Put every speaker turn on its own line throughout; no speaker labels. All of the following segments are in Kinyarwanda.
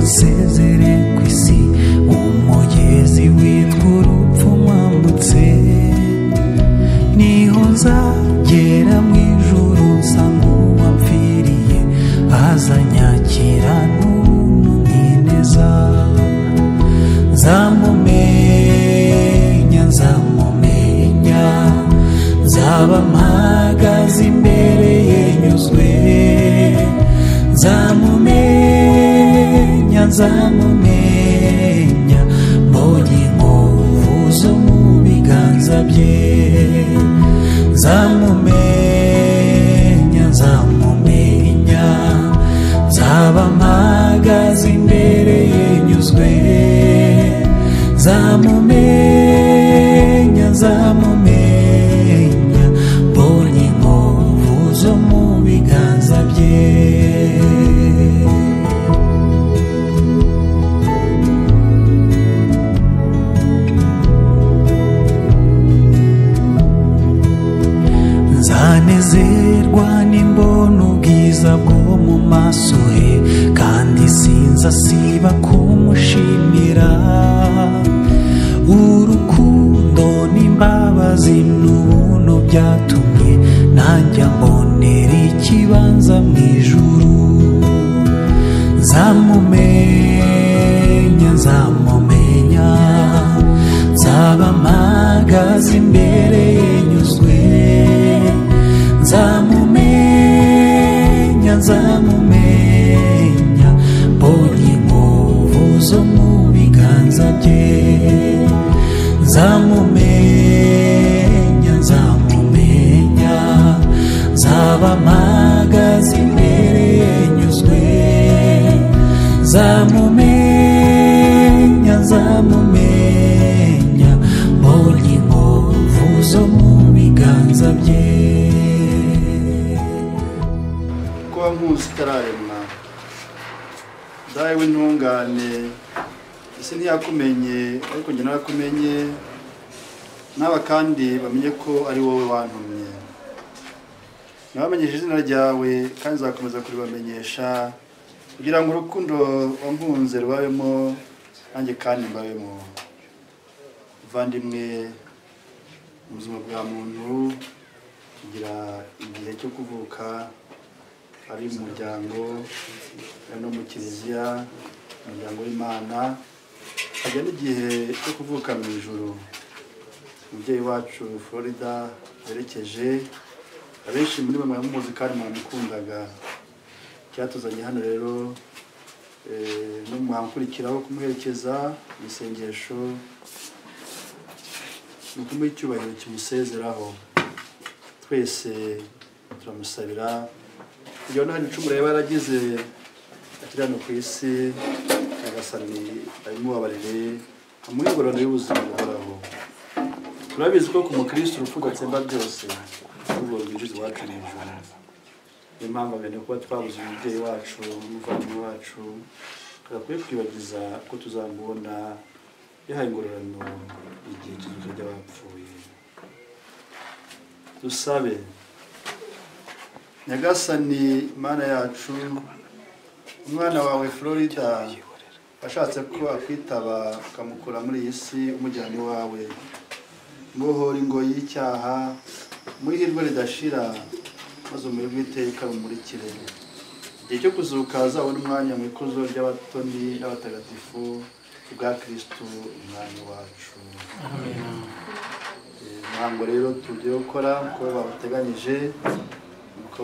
nsezere ku isi, umugezi witwa urupfu mwambutse. Niho nzagera mu ijuru nsanga uwampfiriye, azanyakira n'ubuntu n'ineza. Nzamumenya, nzamumenya, nzaba mpagaze imbere ye nyuzwe. Nzamumenya, nzamumenya, mbonye inkovu zo mu biganza bye. Nzamumenya, nzamumenya, nzaba mpagaze imbere ye nyuzwe. Nzamumenya, nzamumenya, mbonye inkovu zo mu biganza bye. Nzanezerwa nimbona ubwiza bwo mu maso he, kandi sinzasiba kumushimira. Urukundo n'imbabazi n'ubuntu byatumye nanjye mbonera ikibanza mu ijuru. Nzamumenya, nzamumenya, nzaba mpagaze imbere ye nyuzwe. Nzamumenya, nzamumenya, mbonye inkovu zo mu biganza bye. Nzamumenya, nzamumenya, nzaba mpagaze imbere ye nyuzwe. Nzamumenya, nzamumenya, mbonye inkovu zo mu biganza bye.
Kuba nkuzi itararemwa, dawe w'intungane, ese ntiyakumenye, ariko njye narakumenye, n'aba kandi bamenye ko ari wowe wantumye. Nabamenyesheje izina ryawe kandi nzakomeza kuribamenyesha, kugira ngo urukundo wankunze rubabemo, nanjye kandi mbabemo. Muvandimwe, mu buzima bwa muntu tugira igihe cyo kuvuka, ari mu muryango, ari no mu kiliziya, umuryango w'Imana, hajya n'igihe cyo kuvuka mu ijuru. Umubyeyi wacu Florida yerekeje, abenshi muri mwe muramuzi kandi muramukundaga. Icyatuzanye hano rero no muhakurikiraho kumuherekeza mu isengesho, ni ukumuha icyubahiro kimusezeraho. Twese turamusabira kugira ngo nta gicumuro yaba yaragize akiri hano ku isi, Nyagasani abimubabarire, amuhe ingororano y'ubuzima buhoraho. Turabizi ko ku mukristo urupfu rudatsemba byose, ahubwo rwinjiza iwacu mu ijuru. Niyo mpamvu mbere kuba twabuze umubyeyi wacu n'umuvandimwe wacu, tudakwiye kwibagiza ko tuzamubona yahaye ingororano igihe cy'izuka ry'abapfuye. Dusabe. Nyagasani Mana yacu, umwana wawe Florida washatse ko akwitaba ukamukura muri iyi si umujyana iwawe, mubohora ingoyi y'icyaha, muhe ihirwe ridashira, maze umurimo w'iteka rumurikire. Igihe cyo kuzuka azabone umwanya mu ikuzo ry'abatoni n'abatagatifu bwa Kristo umwami wacu. Umuhango rero tugiye gukora uko babateganyije, uko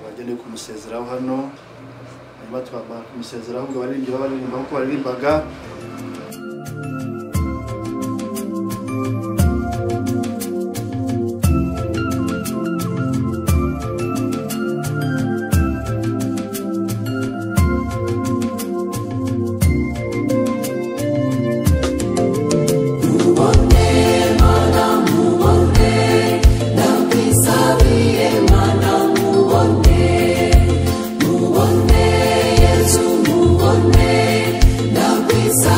bagenewe kumusezeraho hano, hanyuma twamara kumusezeraho ubwo abaririmbyi baririmba uko baririmbaga.
Mubone, Yesu mubone, ndakwisabiye.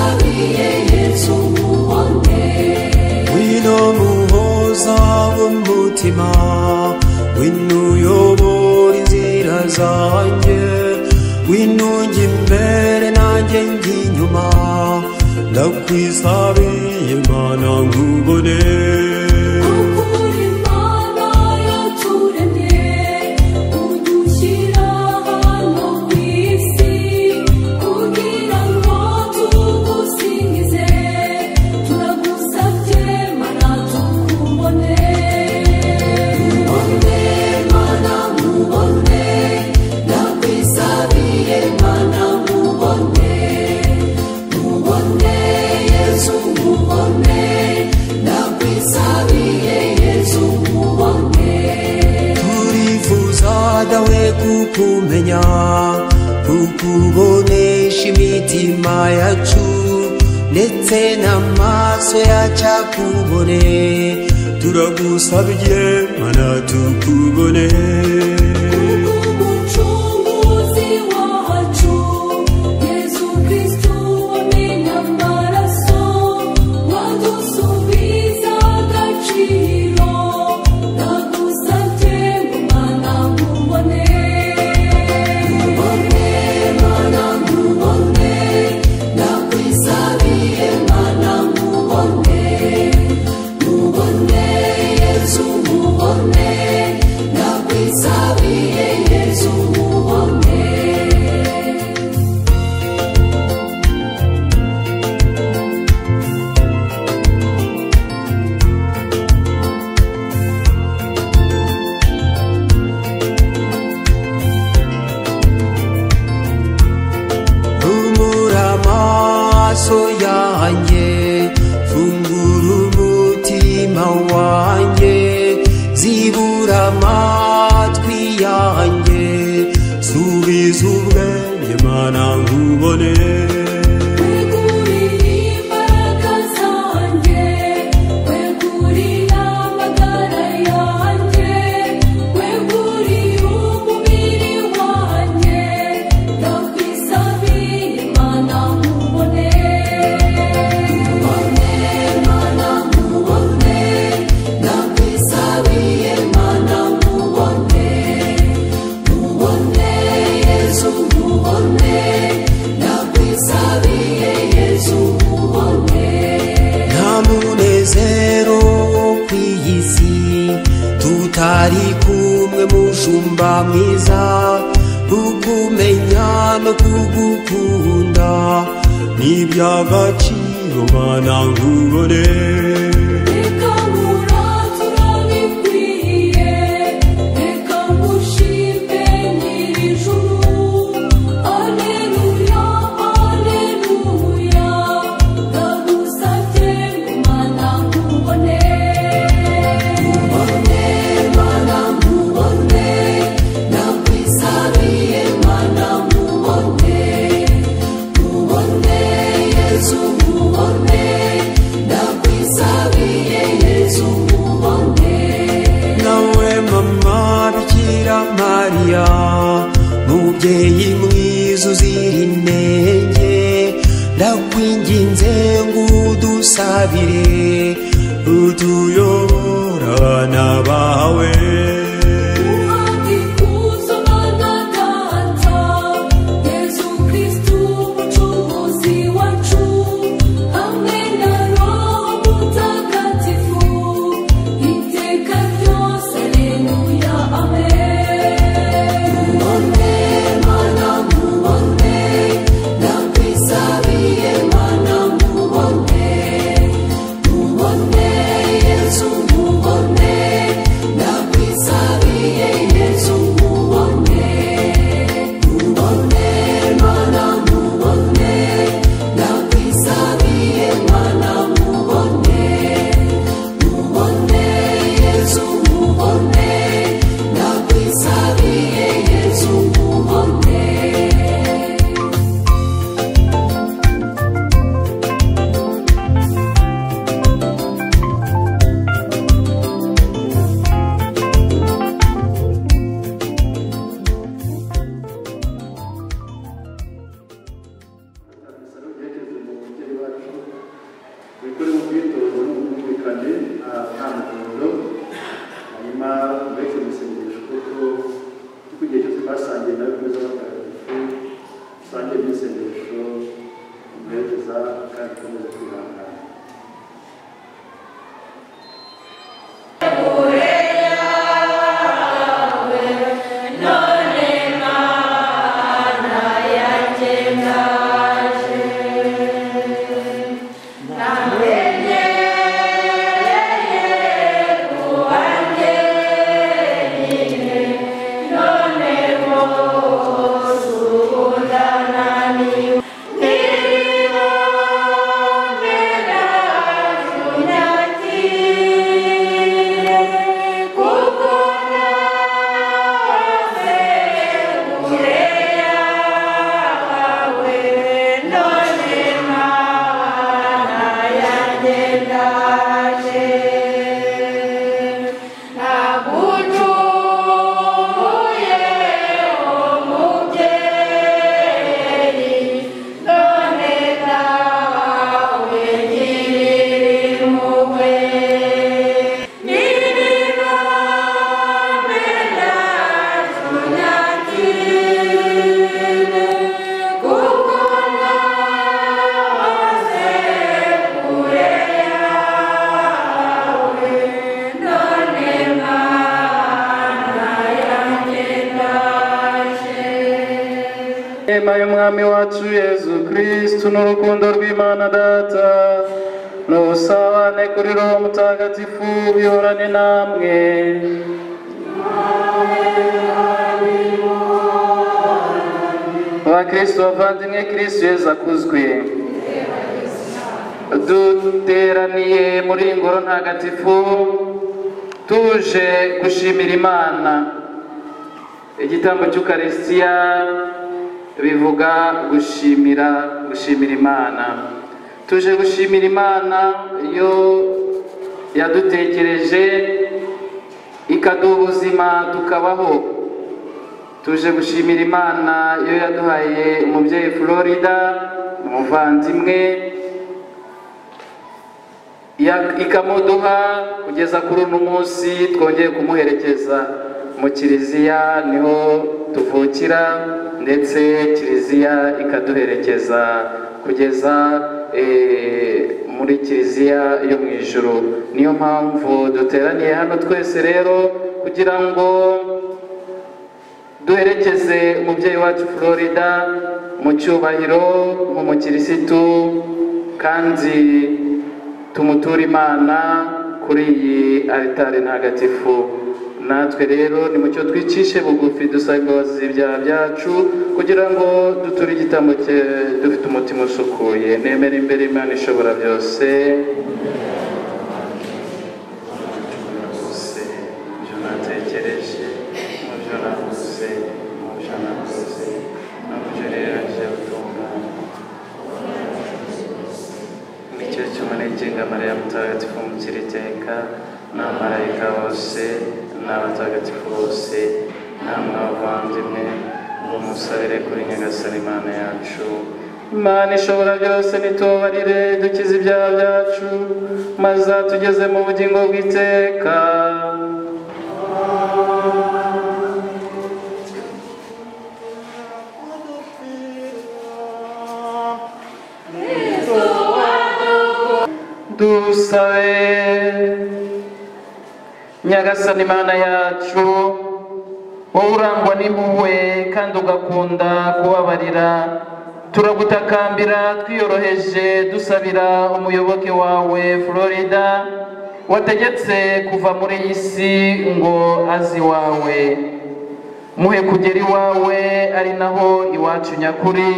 Ngwino ujye imbere nanjye njye inyuma, ndakwisabiye Mana nkubone.
Ukuri Mana yaturemye, udushyira hano ku isi, kugira ngo tugusingize, turagusabye Mana tukubone. Mubone Mana mubone, ndakwisabiye Mana mubone, mubone Yezu mubone, ndakwisabiye Yezu mubone.
Turifuza dawe kukumenya, kukubonesha imitima yacu, ndetse n'amaso yacu akubone. Turagusabye Mana tukubone.
Umucunguzi wacu Yezu Kristu wamenye amaraso, wadusubiza agaciro, ndagusabye ngo Mana nkubone. Mubone Mana mubone, ndakwisabiye Mana mubone, mubone Yezu mubone, ndakwisabiye Yezu mubone.
Humura amaso yanjye, fungura umutima wanjye, zibura amatwi yanjye, subiza ubwenge Mana nkubone.
Weguriye imbaraga zanjye, weguriye amagara yanjye, weguriye umubiri wanjye, ndakwisabiye Mana nkubone. Mubone Mana mubone, ndakwisabiye Mana mubone, mubone Yezu mubone, ndakwisabiye Yezu mubone.
Nta munezero wo ku iyi si tutari kumwe, mushumba mwiza, kukumenya no kugukunda ni iby'agaciro Mana nkubone.
Reka nkurate urabikwiye, reka ngushime nyir'ijuru, Alleluya, Alleluya, ndagusabye ngo Mana nkubone. Mubone Mana mubone, ndakwisabiye Mana mubone, mubone Yezu mubone, ndakwisabiye Yezu mubone.
Nawe mama Bikira Mariya, mubyeyi mwiza uzira inenge, ndakwinginze ngo udusabire, utuyobore abana bawe.
Ikuzo Mana Data, Yezu Kristu Umucunguzi wacu, hamwe na Roho Mutagatifu, iteka ryose, Alleluya, amen. Mubone Mana mubone, ndakwisabiye Mana mubone, mubone Yezu mubone, ndakwisabiye Yezu mubone. Mubone Mana mubone, ndakwisabiye Mana mubone, mubone Yezu mubone, ndakwisabiye Yezu mubone.
Byerekeze mu mubyeyi wacu, wikore mu bwitonzi n'ubwumvikane, nta muhondo, hanyuma mureke mu isengesho, kuko igihe cyose twasangiye nawe ku meza y'abatagatifu. Dusangiye n'isengesho umuherekeza kandi dukomeze kwihangana.
Y'umwami wacu Yezu Kristu n'urukundo rw'Imana Data n'ubusabane kuri Roho Mutagatifu bihorane namwe. Bakristu bavandimwe, Kristu Yezu akuzwe. Duteraniye muri ingoro ntagatifu tuje gushimira Imana. Igitambo cy'Ukarisitiya bivuga gushimira, gushimira Imana. Tuje gushimira Imana yo yadutekereje ikaduha ubuzima tukabaho. Tuje gushimira Imana yo yaduhaye umubyeyi Florida, umuvandimwe, ikamuduha kugeza kuri uno munsi twongeye kumuherekeza mu kiliziya, niho tuvukira, ndetse kiliziya ikaduherekeza kugeza muri kiliziya yo mu ijuru. Niyo mpamvu duteraniye hano twese rero kugira ngo duherekeze umubyeyi wacu Florida mu cyubahiro nk'umukirisitu, kandi tumuture Imana kuri iyi altari ntagatifu. Natwe rero ni mucyo twicishe bugufi dusaba imbabazi z'ibyaha byacu kugira ngo duture igitambo cye dufite umutima usukuye. Nemera imbere Imana ishobora byose ibyo natekereje, mu byo navuze, mu byo nakoze, no mu byo nirengagije gutungana. Nicyo cyuma n'ikinga Mariya Mutagatifu mukiri iteka n'abamarayika bose n'abatagatifu bose namwe bavandimwe, ngo musabire kuri Nyagasani Imana yacu. Imana ishobora byose nitubabarire, dukize ibyaha byacu, maze tugeze mu bugingo bw'iteka. Dusabe. Nyagasani Imana yacu, wowe urangwa n'impuhwe kandi ugakunda kubabarira, turagutakambira twiyoroheje dusabira umuyoboke wawe Florida wategetse kuva muri iyi si ngo azi iwawe. Muhe kugera iwawe ari naho iwacu nyakuri,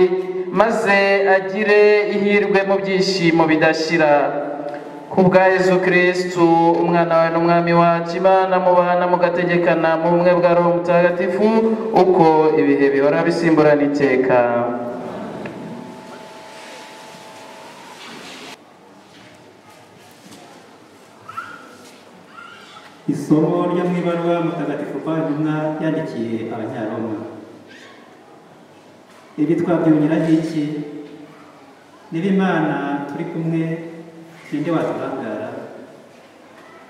maze agire ihirwe mu byishimo bidashira. Kubwa Yezu Kristu umwana wawe n'umwami wacu, Imana mubana mugategekana mu bumwe bwa Roho Mutagatifu, uko ibihe bihora bisimburana iteka.
Isomo ryo mu ibaruwa Mutagatifu Pawulo intumwa yandikiye Abanyaroma. Ibi twabyongera iki? Niba Imana turi kumwe, ninde waturangara?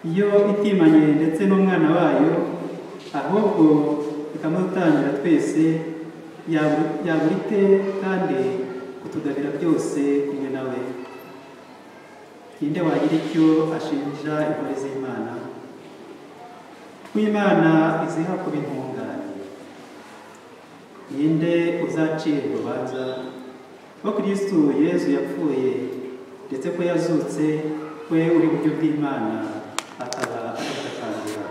Iyo itimanye ndetse n'umwana wayo, ahubwo ikamutangira twese, Yabura ite kandi kutugabira byose kumwe nawe? Ninde wagira icyo ashinja intore z'Imana? Kuko Imana iziha kuba intungane. Ninde uzacira urubanza? Ko Kristo Yezu yapfuye, ndetse ko yazutse, we uri buryo bw'Imana, akaba adutakambira.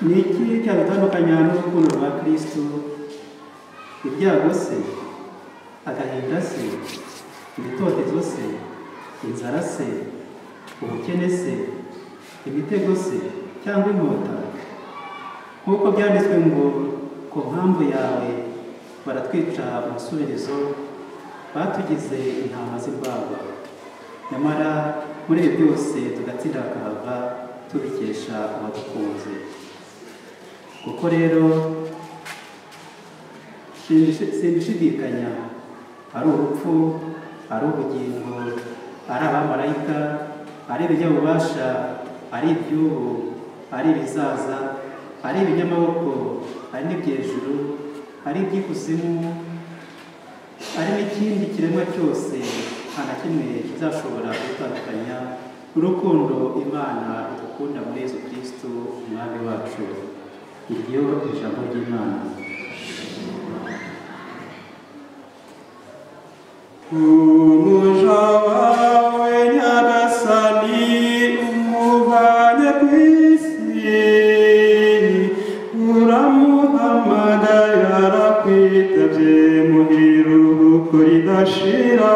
Ni iki cyadutandukanya n'urukundo rwa Kristo? Ibyago se, agahinda se, ibitotezo se, inzara se, ubukene se, imitego se, cyangwa inkota? Nk'uko byanditswe ngo: "Ku mpamvu yawe baratwica umusubirizo, batugize intama z'imbagwa." Nyamara muri ibi byose tugatsinda bakahava, tubikesha uwadukunze. Kuko rero simbishidikanya, ari urupfu, ari ubugingo, ari abamarayika, ari ibinyabubasha, ari iby'ubu, ari ibizaza, ari ibinyamaboko, ari n'ibyejuru, ari iby'ikuzimu, ari n'ikindi kiremwa cyose, nta na kimwe kizashobora gutandukanya urukundo Imana idukunda muri Yezu Kristo Umwami wacu. Iryo ijambo ry'Imana.
Umuja wawe Nyagasani umuvanye ku isi, uramuhamagaye arakwitabye, mu iruhuko ridashira,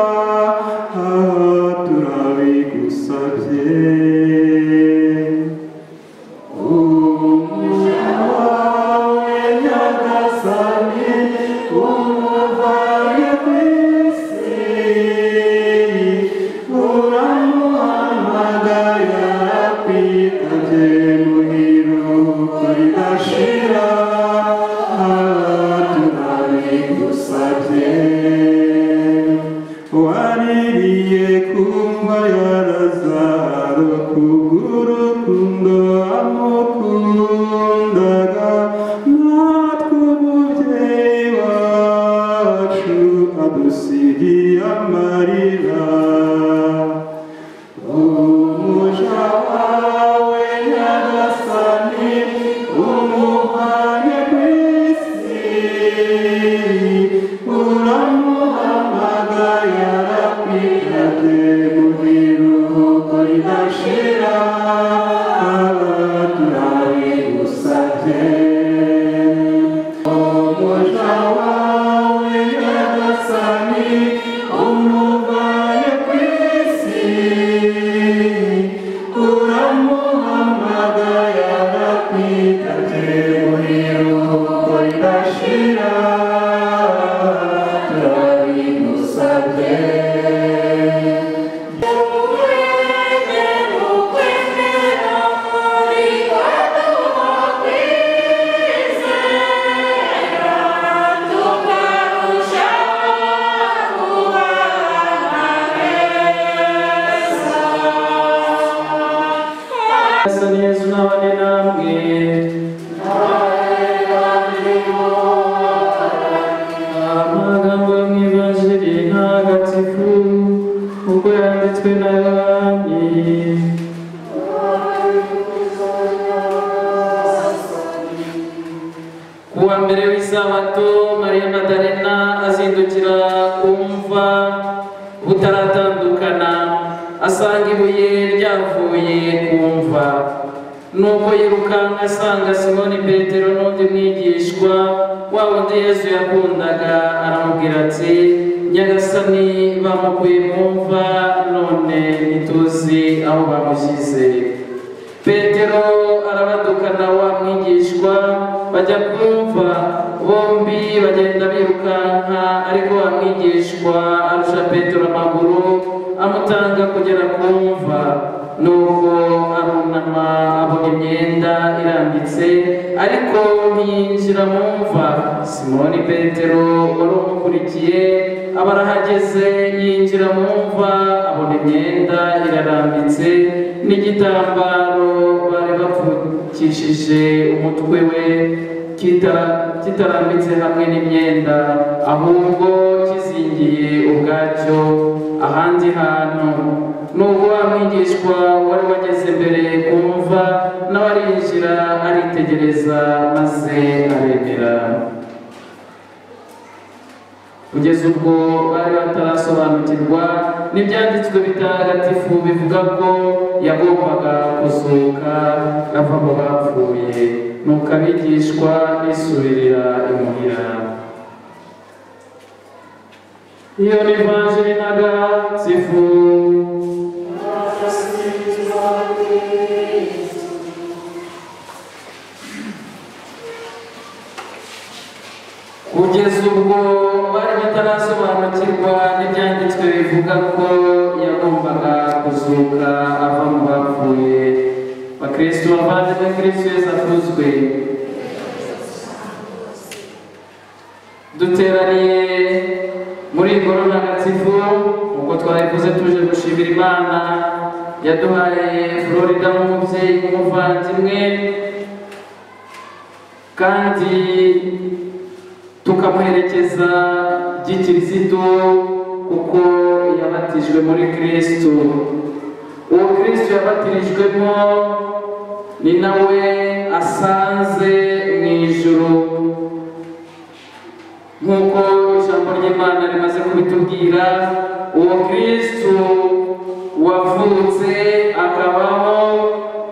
turabigusabye. Umuja wawe Nyagasani umuvanye ku isi, uramuhamagaye arakwitabye, mu iruhuko ridashira, turabigusabye. Waririye kumva ya Lazaro kubw'urukundo amukundaga, natwe umubyeyi wacu adusigiye amarira. Umuja wawe Nyagasani umuvanye ku isi, uramuhamagaye arakwitabye, mu iruhuko ridashira, turabigusabye. Umuja wawe Nyagasani umuvanye ku isi, uramuhamagaye arakwitabye, mu iruhuko ridashira, turabigusabye.
Yezu n'abane namwe. Amagambo yo mu Ivanjiri ntagatifu uko yanditswe na Yohani. Ku wa mbere w'isabato, Mariya Madarena azindukira ku mva butaratandukana, asanga ibuye ryavuye ku mva. Nuko yirukanka asanga Simoni Petero n'undi mwigishwa wa wundi Yezu yakundaga, aramubwira ati: "Nyagasani bamukuye mu mva, none ntituzi aho bamushyize." Petero arabadukana wa mwigishwa, bajya kumva, bombi bagenda birukanka, ariko wa mwigishwa arusha Petero amaguru, amutanga kugera ku mva. Nuko arunama abona imyenda irambitse, ariko ntiyinjira mu mva. Simoni Petero wari umukurikiye aba arahageze, yinjira mu mva, abona imyenda irarambitse n'igitambaro bari bapfukishije umutwe we kitarambitse hamwe n'imyenda, ahubwo kizingiye ubwacyo ahandi hantu. Nubwo wa mwigishwa wari wageze mbere ku mva, nawe arinjira aritegereza maze aremera. Kugeza ubwo bari batarasobanukirwa n'ibyanditswe bitagatifu bivuga ko yagombaga kuzuka ava mu bapfuye. Nuko abigishwa bisubirira imuhira. Iyo ni Ivanjiri ntagatifu. Kugeza ubwo bari batarasobanukirwa n'ibyanditswe bivuga ko yagombaga kuzuka ava mu bapfuye. Bakristo bavandimwe, Kristo Yesu akuzwe. Duteraniye muri iyi ngoro ntagatifu nk'uko twabivuze, tuje gushimira Imana yaduhaye Florida nk'umubyeyi, nk'umuvandimwe, kandi tukamuherekeza gikirisitu kuko yabatijwe muri Kristo. Uwo Kristo yabatirijwemo ni nawe asanze mu ijuru, nk'uko ijambo ry'Imana rimaze kubitubwira. Uwo Kristo wavutse akabaho,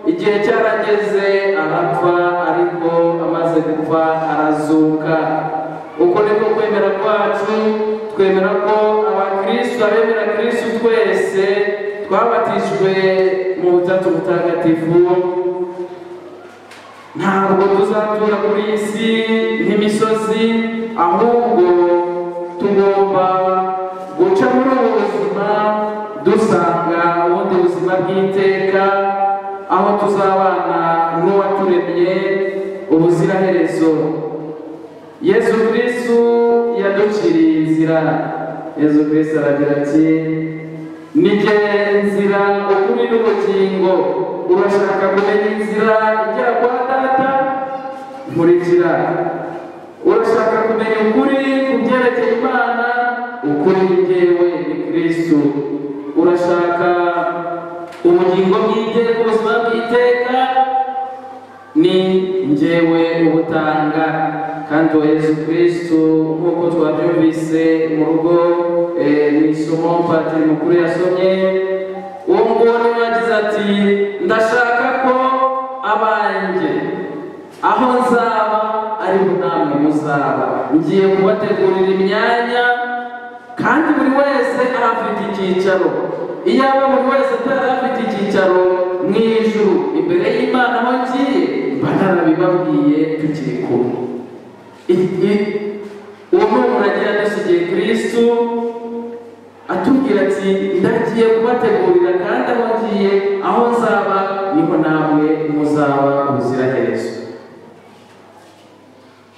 igihe cyarageze arapfa, ariko amaze gupfa arazuka. Uko niko kwemera kwacu. Twemera ko abakristo, abemera Kristo twese twabatijwe mu Butatu Butagatifu. Ntabwo tuzatura kuri iyi si nk'imisozi, ahubwo tugomba guca muri ubu buzima dusanga ubundi buzima bw'iteka, aho tuzabana n'uwaturemye ubuziraherezo. Yesu Kristo yaduciriye inzira. Yesu Kristo aragira ati: ni jye nzira, ukuri n'ubugingo. Urashaka kumenya inzira igera kwa Data? Nkurikira. Urashaka kumenya ukuri ku byerekeye Imana? Ukuri ni jyewe, ni Kristo. Urashaka ubugingo bw'iteka, ubuzima bw'iteka? Ni njyewe ubutanga. Kandi uwo Yesu Kristo, nk'uko twabyumvise mu rugo mu isomo padiri mukuru yasomye, uwo nguwo niwe yagize ati: ndashaka ko abanjye aho nzaba ariho namwe muzaba, ngiye kubategurira imyanya, kandi buri wese arafite icyicaro. Iyaba buri wese atari afite icyicaro mu ijuru imbere y'Imana aho ngiye, mba narabibabwiye tukiri kumwe. Uwo ni umurage yadusigiye Kristo, atubwira ati: ndagiye kubategurira, kandi aho ngiye, aho nzaba niho namwe muzaba ubuziraherezo.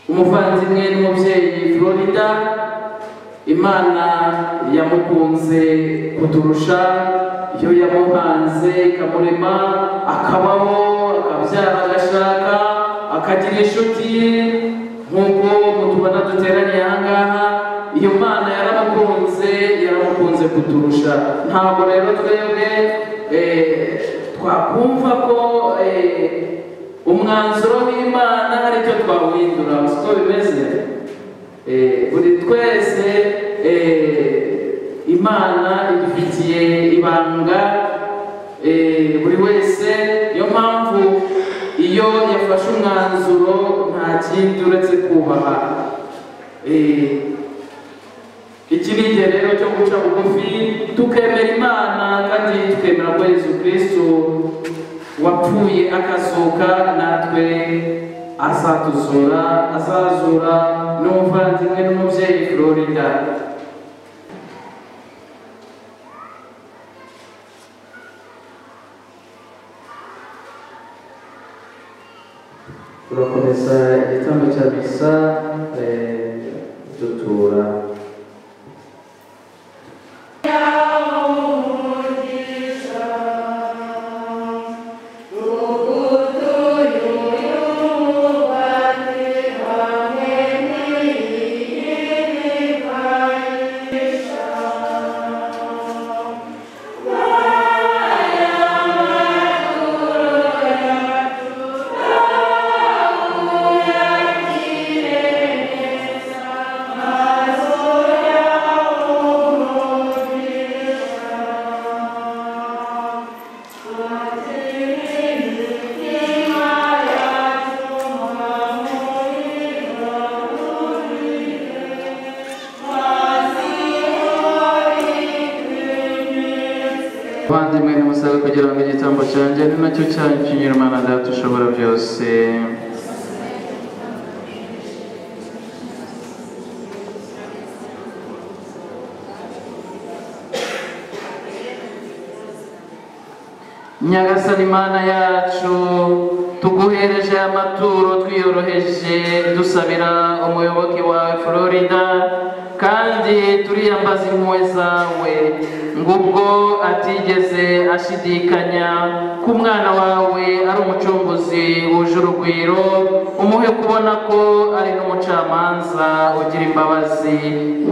Umuvandimwe n'umubyeyi Florida, Imana yamukunze kuturusha. Iyo yamuhanze ikamurema, akabaho, akabyara, agashaka, akagira inshuti, nk'uko mutubona duteraniye aha ngaha. Iyo Mana yaramukunze, yaramukunze kuturusha. Ntabwo rero twebwe twakumva ko umwanzuro w'Imana hari icyo twawuhindura, siko bimeze. Buri twese Imana idufitiye ibanga, buri wese. Niyo mpamvu iyo yafashe umwanzuro nta kindi uretse kubaha. Iki ni igihe rero cyo guca bugufi, tukemera Imana, kandi tukemera ko Yesu Kristo wapfuye akazuka natwe azatuzura, azazura n'umuvandimwe n'umubyeyi Florida. Turakomeza igitambo cya misa dutura. Bavandimwe, nimusabe kugira ngo igitambo cyanjye ari nacyo cyanyu kinyure Imana Data ushobora byose. Nyagasani Mana yacu, tuguhereje amaturo twiyoroheje dusabira umuyoboke wawe Florida, kandi turiyambaza impuhwe zawe ngubwo atigeze ashidikanya ko umwana wawe ari umucunguzi wuje urugwiro, umuhe kubona ko ari n'umucamanza ugira imbabazi,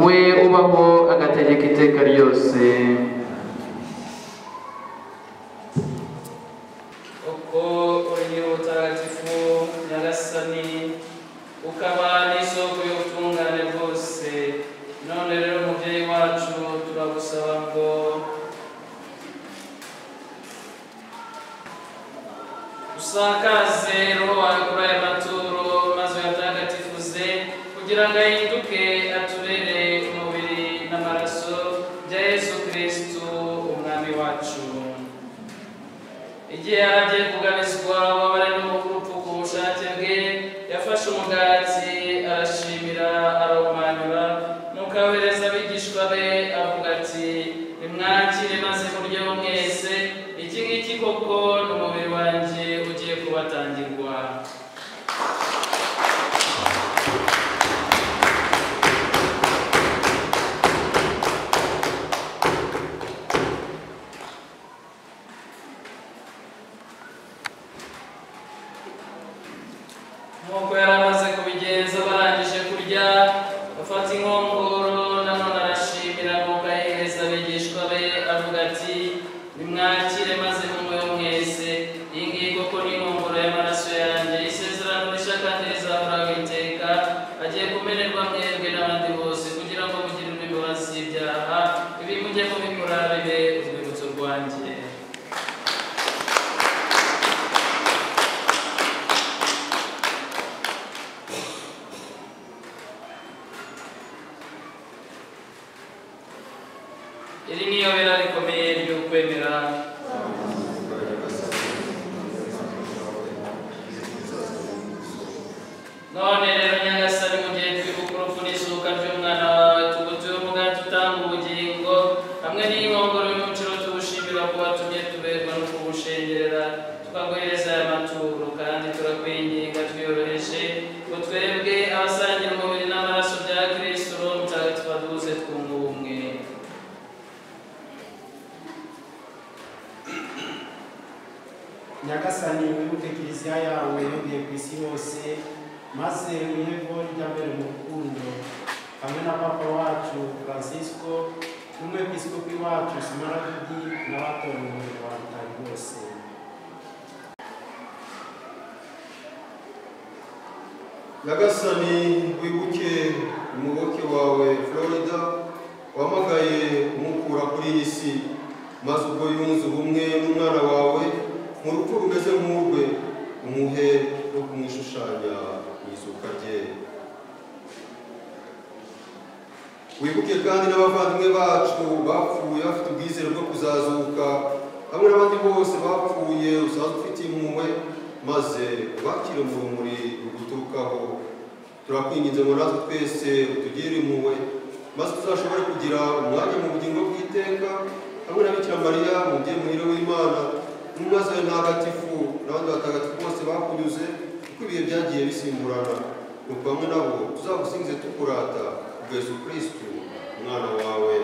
we ubaho agategeka iteka ryose. Uko uri nyir'ubutagatifu Nyagasani, ukaba n'isoko y'ubutungane bwose, none rero umubyeyi wacu turagusaba ngo usakaze roho wawe kuri aya maturo, maze uyatagatifuze kugira ngo ahinduke atubere umubiri n'amaraso bya Yesu Kristu umwami wacu. Igihe yari agiye kugabizwa ububabare n'urupfu ku bushake bwe, yafashe umugati arashimira, arawumanyura, nuko awohereza abigishwa be avuga ati: nimwakire maze muryeho mwese, iki ngiki koko ni umubiri wanjye ugiye kubatangirwa. Nk'uko yari amaze kubigenza barangije kurya, afata inkongoro nanone arashimira, nuko ayihereza abigishwa be avuga ati: nimwakire maze munyweho mwese, iyi ngiyi koko ni inkongoro y'amaraso yanjye, isezerano rishya kandi rizahoraho iteka, agiye kumenerwa mwebwe n'abandi bose kugira ngo mugirirwe imbabazi z'ibyaha. Ibi mujye mubikora bibe urwibutso rwanjye. Iri ni iyobera rikomeye ry'ukwemera. None rero Nyagasani, mu gihe twibuka urupfu n'izuka ry'umwana wawe, tugutuye umugati utanga ubugingo hamwe n'inkongoro y'umuciro, tuwushimira ko watumye tuberwa no kuwushengerera, tukaguhereza aya maturo. Kandi turakwinginga twiyoroheje ngo twebwe abasangira umubiri n'amaraso bya Kristu, Roho Mutagatifu aduhuze twunge ubumwe.
Nyagasani, wibuke kiliziya yawe yongeye ku isi hose, maze uyihe ijya mbere mu rukundo, hamwe na Papa wacu Francisco n'umwepiskopi wacu Smaragidi n'abatowe mu murimo wa Rutari bose.
Nyagasani, wibuke umuyoboke wawe Florida wamagaye umukura kuri iyi si, maze ubwo yunze ubumwe n'umwana wawe mu rupfu rumeze nk'urwe, umuhe no kumwishushanya mu izuka rye. Wibuke kandi n'abavandimwe bacu bapfuye bafite ubwizere bwo kuzazuka, hamwe n'abandi bose bapfuye usanzwe ufite impuhwe, maze ubakire mu rumuri ruguturukaho. Turakwinginze ngo natwe twese utugirire impuhwe, maze tuzashobore kugira umwanya mu bugingo bw'iteka hamwe na Bikira Mariya umubyeyi muhire w'Imana, n'intumwa zawe ntagatifu n'abandi batagatifu bose bakunyuze uko ibihe byagiye bisimburana. Nuko hamwe nabo tuzagusingize tukurata kubwa Yesu Kristu umwana wawe.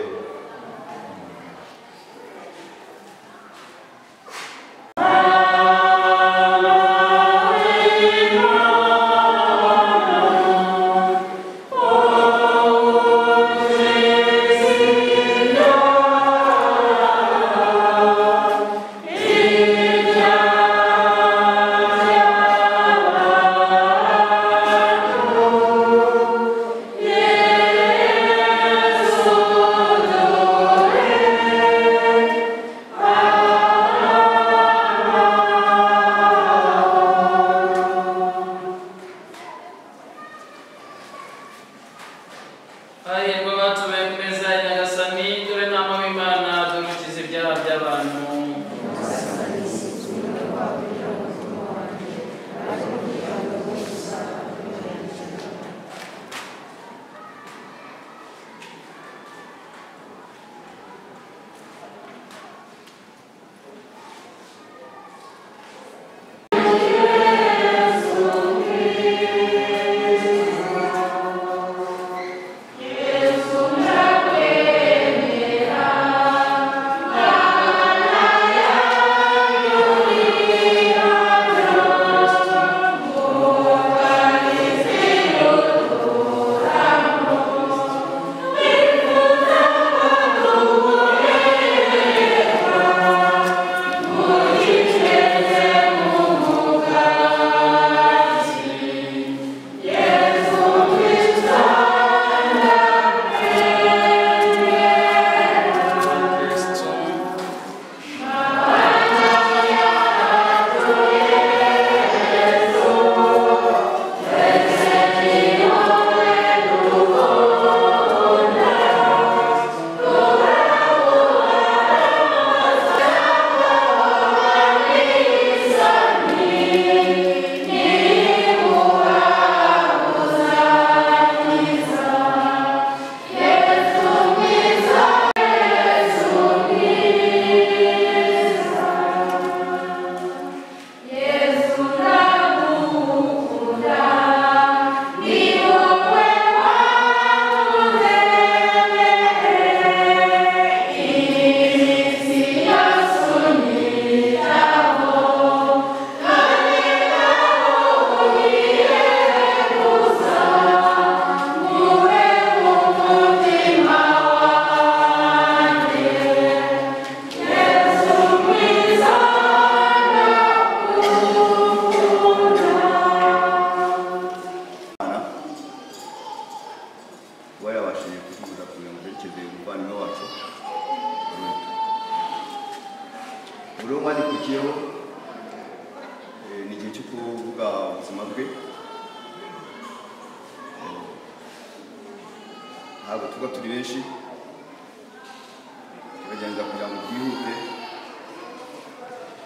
Yeah.
wacu. Buri umwanya ukurikiyeho ni igihe cyo kuvuga ubuzima bwe. Ntabwo tuba turi benshi, turagerageza kugira ngo twihute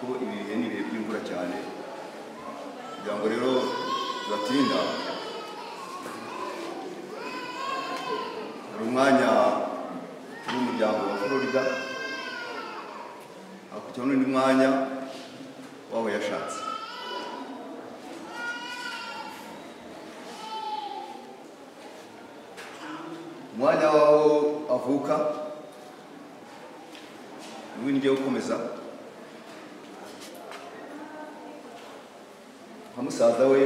kuko ibi bihe ni ibihe by'imvura cyane, kugira ngo rero tudatinda. Hari umwanya w'umuryango wa Florida, hakurikiyeho n'undi mwanya w'aho yashatse. Umwanya w'aho avuka niwo ngiye gukomeza nka musaza we.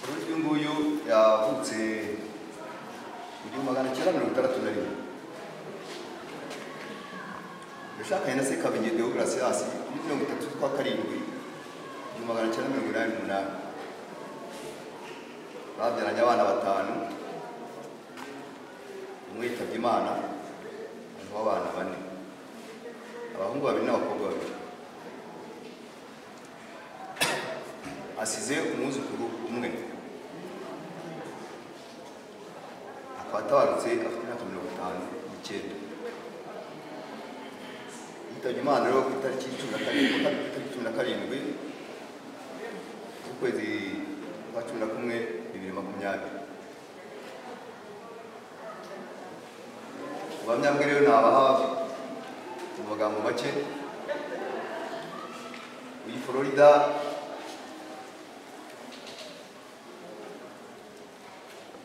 Uyu nguyu yavutse mu 1961. Yashakanye na Sekabenge Deogratias kuri 30 z'ukwa karindwi 1988. Babyaranye abana 5, umwe yitabye Imana, hariho abana 4, abahungu 2 n'abakobwa 2. Asize umwuzukuru umwe, akaba atabarutse afite imyaka 59. Yitabye Imana rero ku itariki 17 z'ukwezi kwa 11 2020. Ubuhamya bwe rero nabaha mu magambo make. Uyu Florida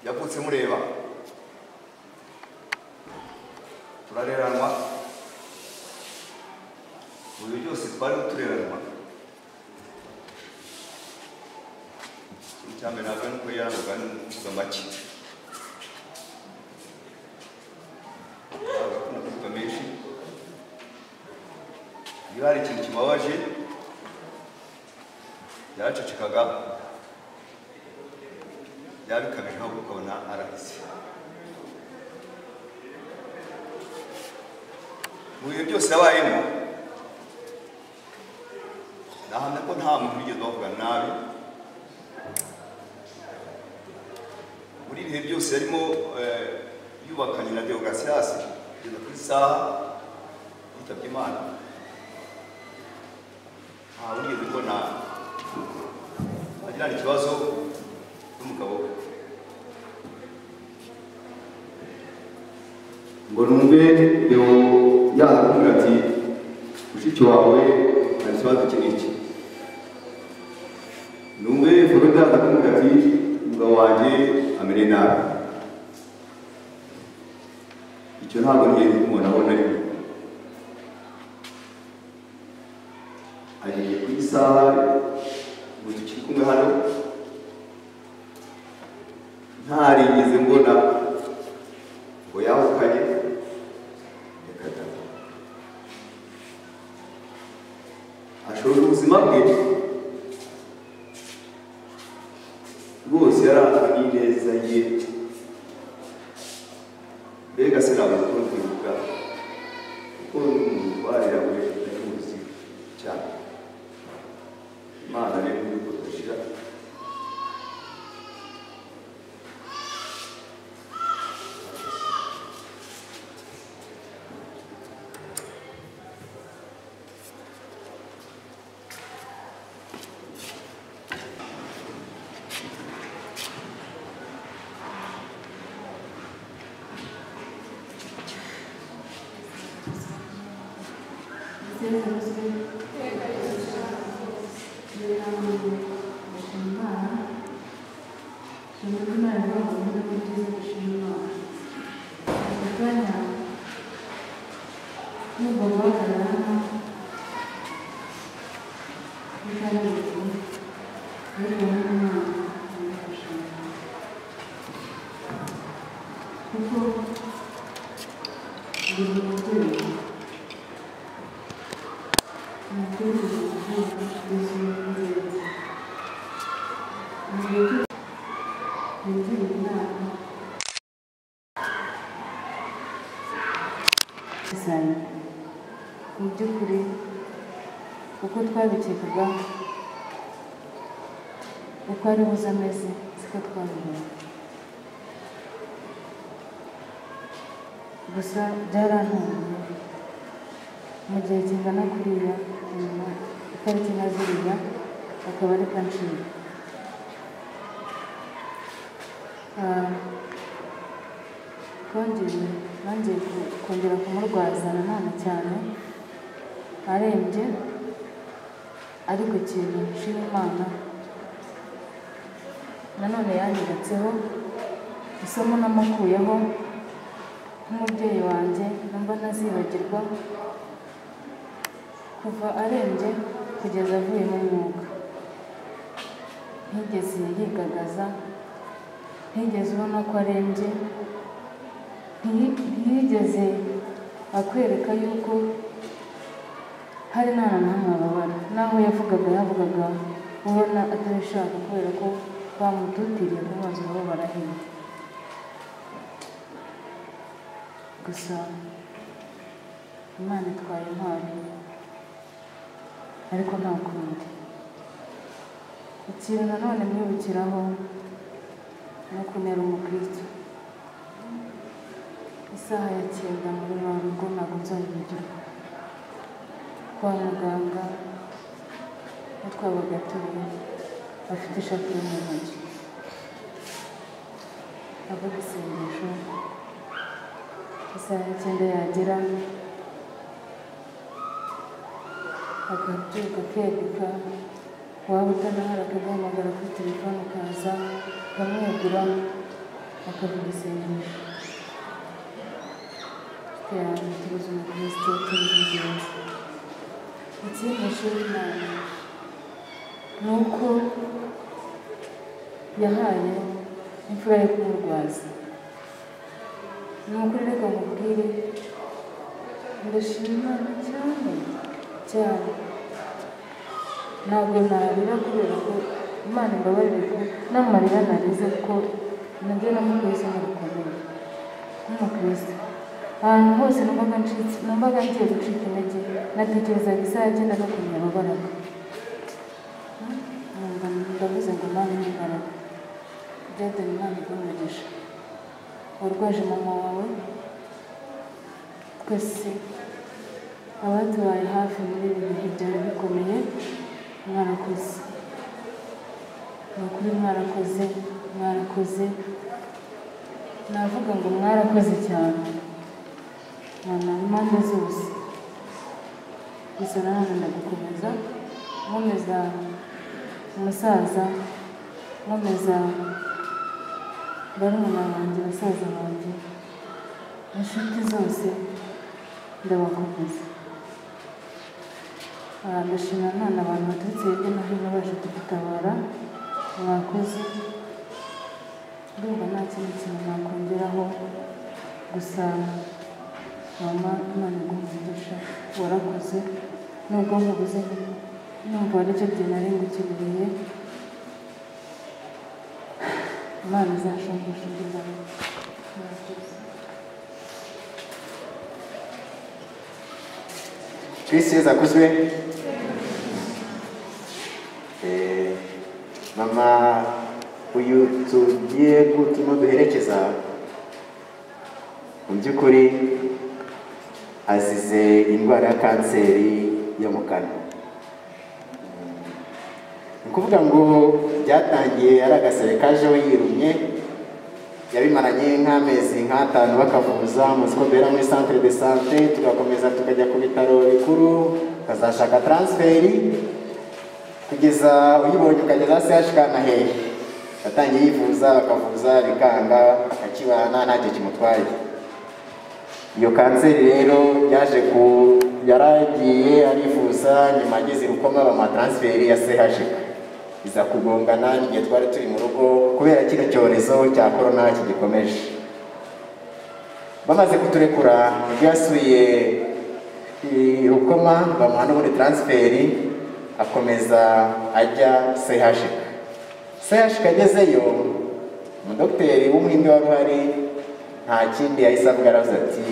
yavutse mureba, turareranwa mu bihe byose twari tureranwa. Icya mbere ntabwo nuko yarangwaga no kuvuga make, ntabwo akunda kuvuga menshi. Iyo hari ikintu kimubabaje yaracecekaga, yabikabije ahubwo ukabona arahise. Mu bihe byose yabayemo nahamya ko nta muntu wigeze bavuga nabi. Muri ibihe byose yarimo yubakanye na Deogratias kugeza ku isaha yitabye Imana, nta wigeze mbona agirana ikibazo n'umugabo we. Ngo numve Deo yaza kumubwira ati mushiki wawe hari ikibazo iki n'iki. Numve Florida yaza kumubwira ati umugabo wanjye amereye nabi. Icyo ntabwo nigeze kumubonaho na rimwe. Agiye ku isaha ubu tukiri kumwe hano, ntarigeze mbona ngo yahukanye, reka da. Ashoje ubuzima bwe rwose yaranzwe n'ineza ye. Mbega sinabona uko mbivuga, kuko n'umutwarira we ndamuzi cyane. Imana rero yuko tudashira.
Mu by'ukuri uko twabikekaga uko ari buze ameze siko twabibonye, gusa byarantunguye mu gihe kingana kuriya nyuma itariki nka ziriya akaba ari kanshinga. Twongeye kongera kumurwaza nanone cyane arembye, ariko ikintu nshima Imana nanone yanyiretseho isomo namukuyeho nk'umubyeyi wanjye numva ntazibagirwa kuva arembye kugeza avuyemo umwuka. Ntigeze yigagaza, ntigeze ubona ko arembye, ntiyigeze akwereka yuko hari nta na hamwe ababara. Naho yavugaga ubona atabishaka kubera ko bamututiriye kumubaza ubabara hehe. Gusa Imana itwaye intwari, ariko nta kundi. Ikintu nanone mwibukiraho no kunera umukristo. Isaha ya 9 muri rugo ntabwo nzayibagirwa. Kwa muganga aho twabaga turi afite ishapule mu ntoki, avuga isengesho. Isaha ya 9 yagera akabyuka akeguka, waba utanahari akaguhamagara kuri telefone ukaza ukamwegura akavuga isengesho. Tubuze umukristo, tubuze ingenzi. Ikindi nshima Imana ni uko yahaye imfura yo kumurwaza. Ni ukuri reka nkubwire, ndashima Imana cyane cyane. Ntabwo narira kubera ko Imana imbabarire ko n'amarira narize ko nabyo namukuye isomo rikomeye nk'umukristo. Ahantu hose numvaga ngiye gucika intege, natekerezaga isaha ya 9 ukuntu yababaraga. Ndavuze ngo Mana n'imbaraga, Jaden Imana iguhe umugisha. Warwaje mama wawe, twese abatubaye hafi muri ibi bihe byari bikomeye, mwarakoze. Ni ukuri mwarakoze, mwarakoze. Navuga ngo mwarakoze cyane. Mama impande zose. Gusa nanone ndagukomeza, nkomeza umusaza, nkomeza barumuna banjye, basaza banjye, inshuti zose ndabakomeza. Ndashima none abantu baturutse hirya no hino baje kudutabara, mwakoze. Ndumva nta kindi kintu nakongeraho, gusa mama Imana iguhe umugisha, warakoze. Nubwo nkubuze numva aricyo gihe nari ngukeneye, Imana izashumbusha indi mbaraga. Murakoze.
Kristo Yesu akuzwe. Mama uyu tugiye gutuma duherekeza mu by'ukuri azize indwara ya kanseri yo mu kanwa. Ni ukuvuga ngo byatangiye ari agasebe kajeho yirumye, yabimaranye nk'amezi nk'atanu bakavuza, muzi ko duhera muri centre de santé tugakomeza tukajya ku bitaro bikuru, ukazashaka transferi kugeza uyibonye ukageza CHK na hehe. Yatangiye yivuza, bakavuza bikanga, akakibana ntacyo kimutwaye. Iyo kanseri rero yaje ku yaragiye arivuza, nyuma ageze Rukoma bamuha transferi ya CHK. Iza kugongana n'igihe twari turi mu rugo kubera kino cyorezo cya corona kigikomeje. Bamaze kuturekura nibwo yasuye Rukoma bamuha n'ubundi transferi, akomeza ajya CHK. CHK agezeyo, umudogiteri w'umuhinde wari uhari nta kindi yahise avuga, aravuze ati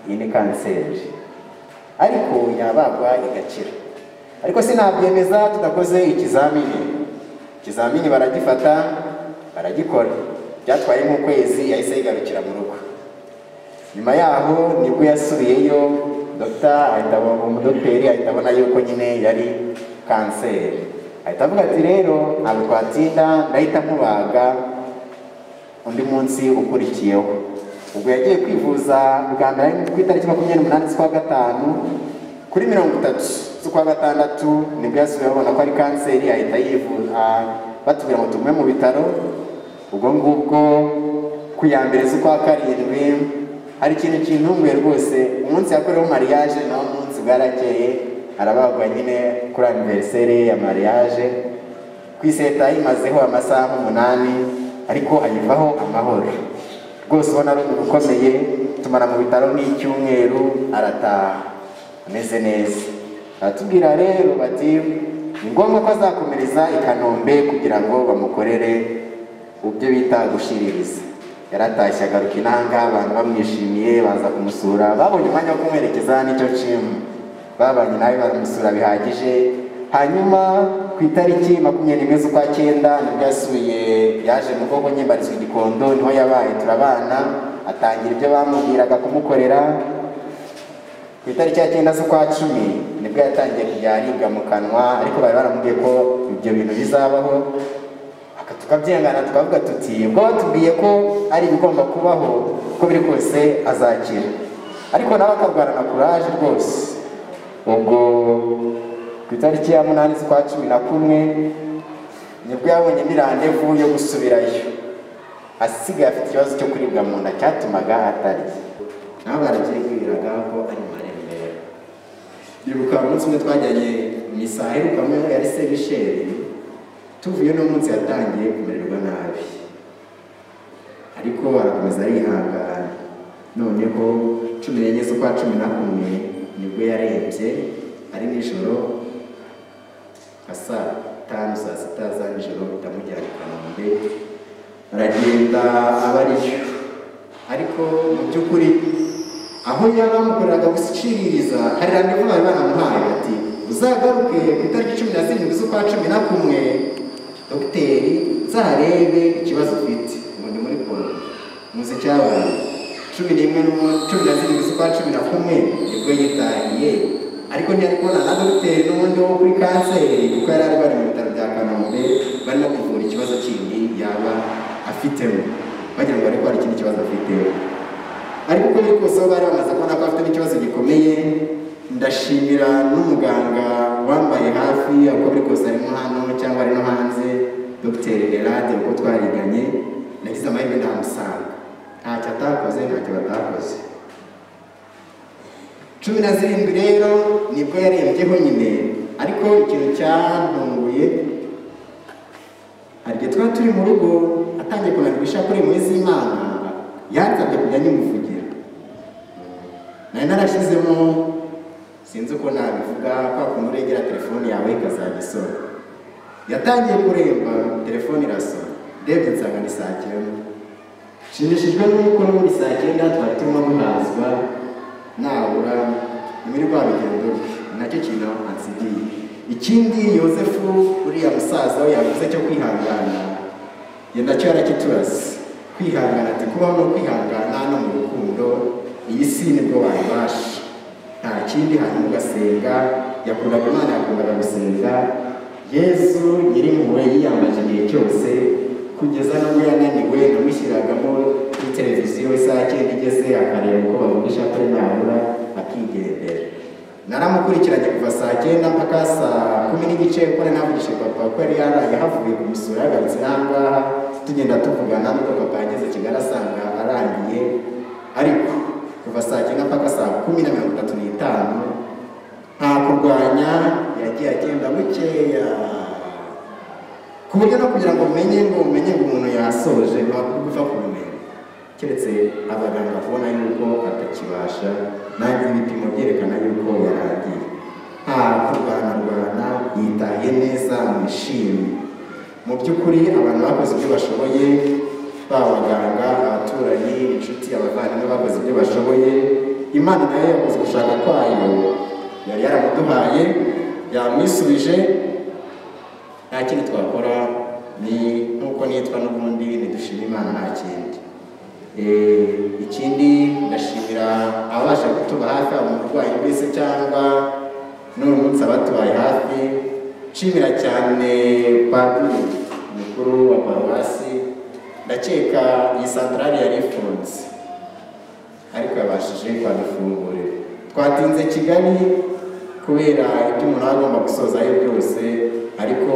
iyi ni kanseri ariko yabagwa igakira, ariko sinabyemeza tudakoze ikizamini. Ikizamini baragifata baragikora, byatwaye nk'ukwezi, yahise yigarukira mu rugo. Nyuma yaho nibwo yasubiyeyo, umudogiteri ahita abona yuko nyine yari kanseri, ahita avuga ati rero ntabwo twatinda, ndahita nkubaga undi munsi ukurikiyeho. Ubwo yagiye kwivuza bwa mbere ku itariki 28 z'ukwa gatanu, kuri 30 z'ukwa gatandatu nibwo yasubiye abona ko ari kanseri, ahita yivuza, batubwira ngo tugume mu bitaro. Ubwo ngubwo ku ya mbere z'ukwa karindwi hari ikintu kintunguye rwose, umunsi yakoreweho mariage nawo munsi bwarakeye arabagwa nyine kuri anniversaire ya mariage, ku iseta yimazeho amasaha 8 ariko ayivaho amahoro. Rwose ubona ari umuntu ukomeye, tumara mu bitaro n'icyumweru arataha ameze neza. Baratubwira rero bati ni ngombwa ko azakomereza i Kanombe kugira ngo bamukorere ibyo bita gushiririza. Yaratashye agaruka inanga, abantu bamwishimiye baza kumusura, babonye umwanya wo kumwerekeza n'icyo nshima, babanye nawe baramusura bihagije. Hanyuma ku itariki 21 z'ukwa cyenda nibwo yasubiye, yaje mu bwoko nyimbarizwa Gikondo, niho yabaye turabana, atangira ibyo bamubwiraga kumukorera. Ku itariki ya 9 z'ukwa 10 nibwo yatangiye kujya aribwa mu kanwa, ariko bari baramubwiye ko ibyo bintu bizabaho, tukabyengana tukavuga tuti ubwo batubwiye ko ari ibigomba kubaho, uko biri kose azakira, ariko nawe akarwarana kuraje rwose. Ubwo ku itariki ya 8 z'ukwa 11 nibwo yabonye indi randevu yo gusubirayo, asigaye afite ikibazo cyo kuribwa mu nda cyatumaga atarya, naho barabyibwiraga ko ari marembera. Ndibuka umunsi umwe twajyanye misa aherukamo yari Sebisheri, tuvuye no munsi yatangiye kumererwa nabi, ariko arakomeza arihangana. Noneho 14 z'ukwa 11 nibwo yarembye, ari nijoro nka saa 5 saa 6 za nijoro, bitamujyana i Kanombe, aragenda aba ariyo. Ariko mu by'ukuri aho yabamukoreraga gushiririza, hari randevu bari banamuhaye bati uzagaruke ku itariki 17 z'ukwa 11 dogiteri nzarebe ikibazo ufite, ngo ndi muri polo muzi cyabaye. 11 z'ukwa 11 nibwo yitahiye, ariko ntiyari kubona na dogiteri n'ubundi wo kuri kanseri, kuko yari ari bari mu bitaro bya Kanombe barimo kuvura ikibazo kindi yaba afitemo, bagira ngo ariko hari ikindi kibazo afitemo. Ariko uko biri kose bari bamaze kubona ko afite n'ikibazo gikomeye. Ndashimira n'umuganga wambaye hafi, uko biri kose arimo hano cyangwa ari no hanze, Dr. Gerard, uko twariganye, nagize amahirwe ndamusanga, ntacyo atakoze, ntacyo batakoze. 17 rero nibwo yarembyeho nyine, ariko ikintu cyantunguye, hari igihe twari turi mu rugo atangiye kunanirwa ishapure muri z'Imana, yansabye kujya nyimuvugira. Nari narashyizemo, sinzi uko nabivuga, kwa kuntu uregera telefone yawe ikazajya isona. Yatangiye kuremba telefone irasona, ndebye nsanga ni saa 9. Nshimishijwe n'uko n'ubundi saa 9 twari turimo guhazwa, nabura ni muri rwa rugendo rwe, nacyo kintu ansigiye. Ikindi Yosefu uriya musaza we yavuze cyo kwihangana, ye nacyo yarakiturase. Kwihangana, ati kubaho no kwihangana no mu rukundo, iyi si nibwo wayibasha, nta kindi. Hanyuma ugasenga, yakundaga Imana, yakundaga gusenga. Yesu nyirimpuhwe yiyambaje igihe cyose kugeza n'ubwo yananiwe, namushyiragamo kuri televiziyo isaha 9 igeze akareba uko bavuga ishapure nabura akigendera. Naramukurikiranye kuva saa 9 mpaka saa 10:15, kuko navugishije papa ko yari yaraye havuye kumusura, yagarutse n'ahangaha tugenda tuvugana, nuko papa yageze Kigali asanga arangiye. Ariko kuva saa 9 mpaka saa 10:35 nta kurwanya, yagiye agenda bukeya, ku buryo no kugira ngo umenye ngo umuntu yasoje ntabwo upfa kubimenya, keretse abaganga kubona yuko atakibasha, nanjye ibipimo byerekana yuko yarangiye. Nta kurwanarwana, yitaye neza, mwishimye. Mu by'ukuri abantu bakoze ibyo bashoboye, baba abaganga, abaturanyi, inshuti, abavandimwe bakoze ibyo bashoboye. Imana nayo yakoze gushaka kwayo, yari yaramuduhaye, yamwisubije. Nta kindi twakora, ni nk'uko nitwa n'ubundi ntidushima Imana, nta kindi. Ikindi ndashimira ababasha kutuba hafi mu burwayi bwese cyangwa n'uyu munsi abatubaye hafi. Nshimira cyane padiri mukuru wa paruwasi, ndakeka iyi santarari yari ifunze ariko yabashije kwadufungurira. Twatinze Kigali kubera ibyo umuntu aba agomba gusozayo byose, ariko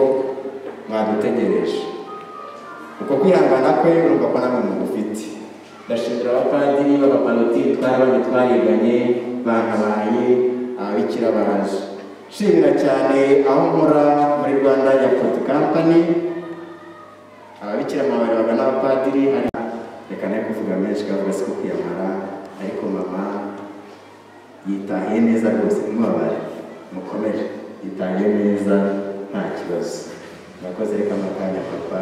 mwadutegereje. Uko kwihangana kwe urumva ko namwe mugufite. Ndashimira abapadiri b'abapanoti twarabanye, twariganye, bantabaye, ababikira baje. Nshimira cyane aho nkora muri Rwanda Airport Company, ababikira babaga n'abapadiri. Reka nawe kuvuga menshi kavuga siko kwiyamara, ariko mama yitahiye neza rwose, ntimubabare, mukomere, yitahiye neza nta kibazo. Murakoze. Reka amakanya papa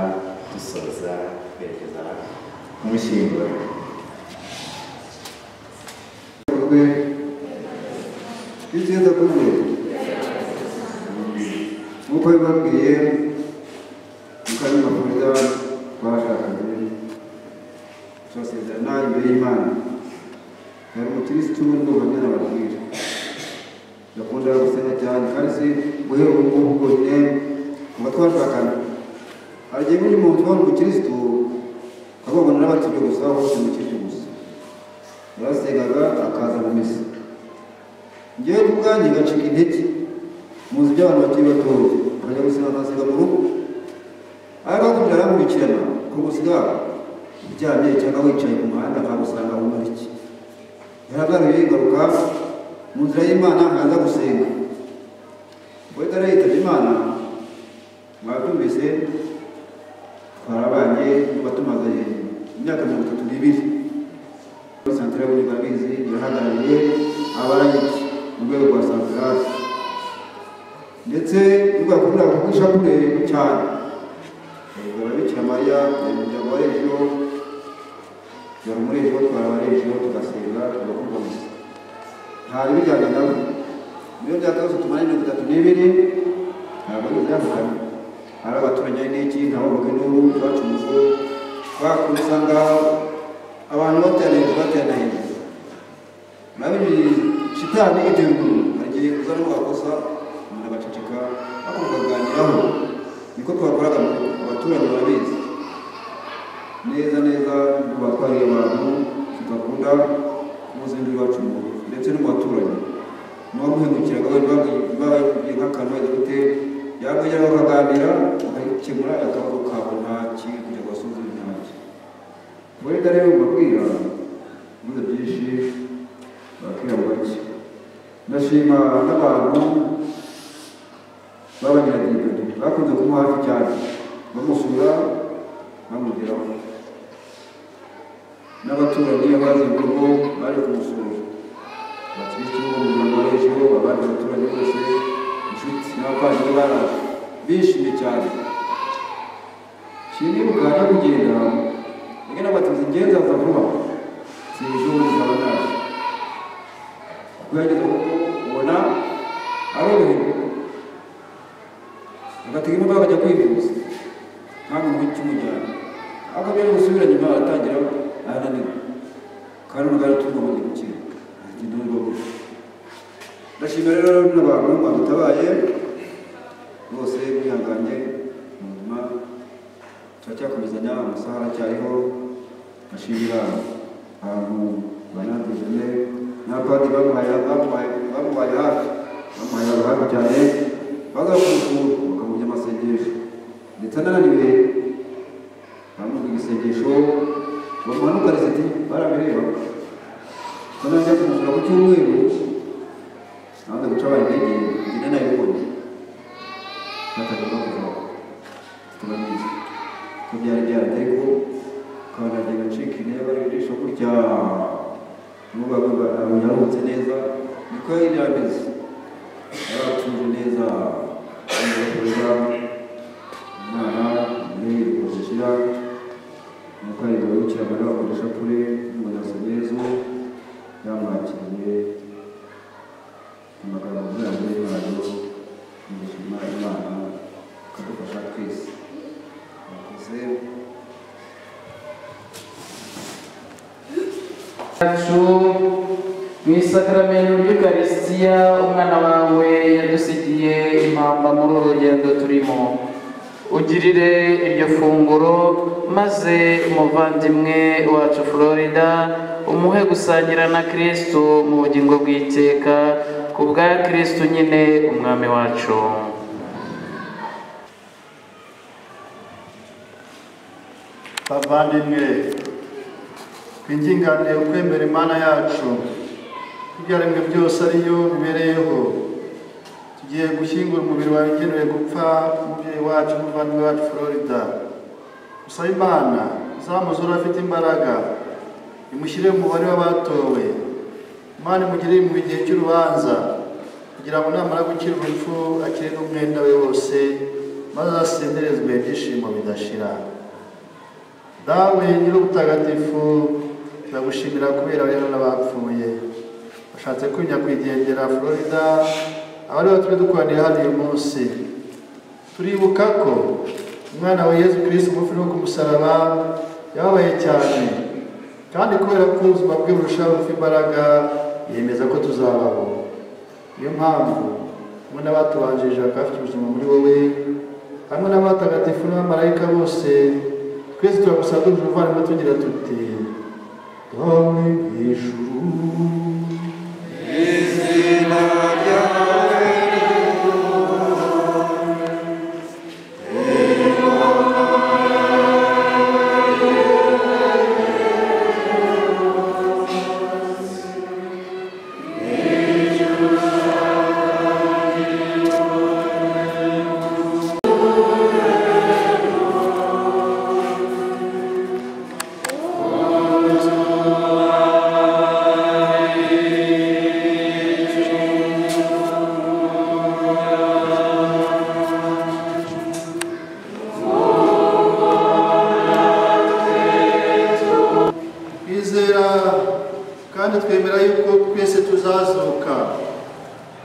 dusoza twerekeza kumushyingura.
Kristo kumwe nk'uko bibabwiye mukarima Florida twashakanye turasezerana imbere y'Imana. Yari umukirisitu n'ubuhamya nababwira, yakundaga gusenga cyane kandi si guhera ubu ngubu bwonyine kuva twashakana. Hari igihe buri muntu ubona umukirisitu ukababona n'abatujwe gusa, hose umukirisitu gusa. Yarasengaga akaza mu misa, njyewe ku bwanjye ngacika intege. Muzi ibyo abantu bakiri batoya bakajya gusenga bakasenga mu rugo, ariko hakurya arankurikirana kugusiga uryamye cyangwa wicaye ku muhanda akagusanga wumva iki. Yaragaruye ngaruka mu nzira y'Imana nkaza gusenga. Ubwo rero yitabye Imana, mwabyumvise, twarabanye kuva tumaze imyaka 32. Santara y'Ubunyarwanda irahagarariye abarayiki mu rwego rwa santarari, ndetse rwakunda kukwishapure cyane. Ababikira Mariya umuryango wa Regiyo, yari muri Regiyo, twara Regiyo tugasenga tugakorwa misa. Nta bijyanye nabo niyo myaka yose tumara 32, ntabwo ari ibyandukanye. Hari abaturanyi n'iki ntabavuge n'ubu iwacu mu rugo twakuru usanga abantu baterana hejuru baterana hejuru. Murabizi shitani iteye umuntu, hari igihe uza n'uwakosa umuntu agaceceka ariko mukaganiraho. Niko twakoraga mu rugo, abaturanyi barabizi neza neza, batwariye abantu tudakunda kumuzindura iwacu mu rugo ndetse no mu baturanyi. N'uwamuhemukiraga wenda bababwiye nk'akantu wenda gute, yakwegera bakaganira bakagikemura akabazo kabo, nta kindi kugira ngo basuzume ntacyo. Wenda rero mbabwira ibibazo byinshi bakira bake. Ndashima n'abantu b'abanyagihugu bakunze kumuha hafi cyane, bamusura bamugeraho, n'abaturanyi abazi mu rugo baje kumusura, abakirisitu bo mu muryango wa Regiyo, abandi baturanyi bose, inshuti n'abavandimwe baraje bishimye cyane. Sinibuka ajya kugenda rimwe n'abatunzi ngenzaza vuba, si ejo nzaba naje. Kuko yageze kuko ubona arorohewe, agatega imodoka akajya kwivuza nta muntu ukimujyana, ariko iyo gusubira nyuma aratangira arananirwa, kandi n'ubwo aratunga mu gihe gukira agenda n'ubwo. Ndashimira rero n'abantu badutabaye bose mwihanganye mu buzima, turacyakomezanya, amasaha aracyariho. Ndashimira abantu banadujene n'abapadiri bamuhaye hafi, bamuhaye hafi cyane, baza kumusura bakamujya amasengesho, ndetse anananiwe bamubwira isengesho bamuha n'ukarisiti barabireba. Ko najya kumusura ku cyumweru nanze guca abana intege, ngenda nabibonye batagomba kuvaho turabizi ko byari byaranze, ariko ukabona agenda acika intege bari ijisho gutya, n'ubwo yaruhutse neza niko yari ameze, yaratuje neza, yongera kureba Imana neza, umukandida w'Bikira Mariya bakora ishapule y'umuntu Yezu yamwakiriye amagambo yayo y'Imana, umushima Imana ikadufasha twese. Murakoze.
Mu isakaramentu ry'Ukarisitiya umwana wawe yadusigiye impamba muri uru rugendo turimo. Ugirire iryo funguro maze umuvandimwe wacu Florida umuhe gusangira na Kristo mu bugingo bw'iteka ku bwa Kristo nyine umwami wacu.
Bavandimwe, twingingane ukwemera Imana yacu, ibyaremwe byose ariyo bibereyeho. Tugiye gushyingura umubiri wawe ugenewe gupfa, umubyeyi wacu umuvandimwe wacu Florida. Usaba Imana izamuzure afite imbaraga, imushyire mu mubare w'abatowe. Imana imugirire mu gihe cy'urubanza, kugira ngo namara gukira urupfu akire n'umwenda we wose, maze asenderezwe ibyishimo bidashira. Dawe Nyir'ubutagatifu, turagushimira kubera rero n'abapfuye bashatse kwinya kwigendera Florida, abari batumye dukoranira hano uyu munsi. Turibuka ko umwana wa Yezu Kristo umupfu wo ku musaraba yababaye cyane, kandi kubera ko ubuzima bwe burushaho gufite imbaraga, yemeza ko tuzabaho. Niyo mpamvu hamwe n'abatubanjirije bakaba bafite ubuzima muri wowe, hamwe n'abatagatifu n'abamarayika bose, twese turagusaba duhuje umuvandimwe tugira tuti: Dawe mu ijuru,
izina ryawe ryubahwe,
twizera kandi twemera yuko twese tuzazuka.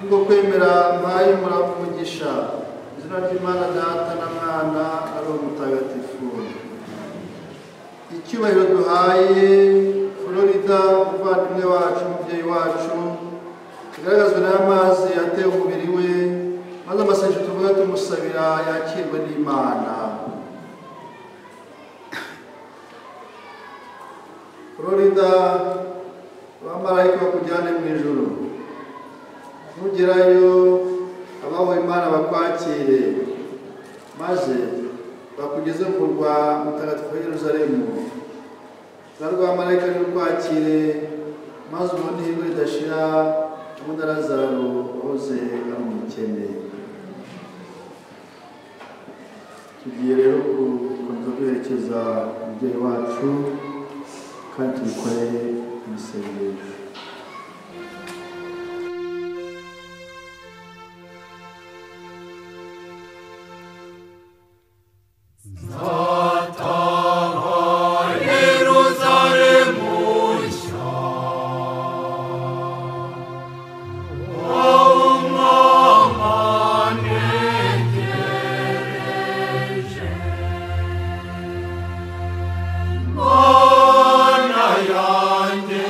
Ubwo kwemera mpaye umugisha, izina ry'Imana Data na Mwana na Roho Mutagatifu. Icyubahiro duhaye Florida, umuvandimwe wacu, umubyeyi wacu, kigaragazwa n'amazi ateye umubiri we, maze amasengesho tuvuga tumusabira yakirwe n'Imana. Florida, abamarayika bakujyane mu ijuru, nugerayo abahowe Imana bakwakire, maze bakugeze mu murwa mutagatifu wa Yerusalemu. Rwa marayika nirukwakire, maze ubone ihirwe ridashira hamwe na Lazaro wahoze ari umukene. Tugiye rero gukomeza duherekeza umubyeyi wacu, kandi tubikore mu isengesho.
Mana yanjye.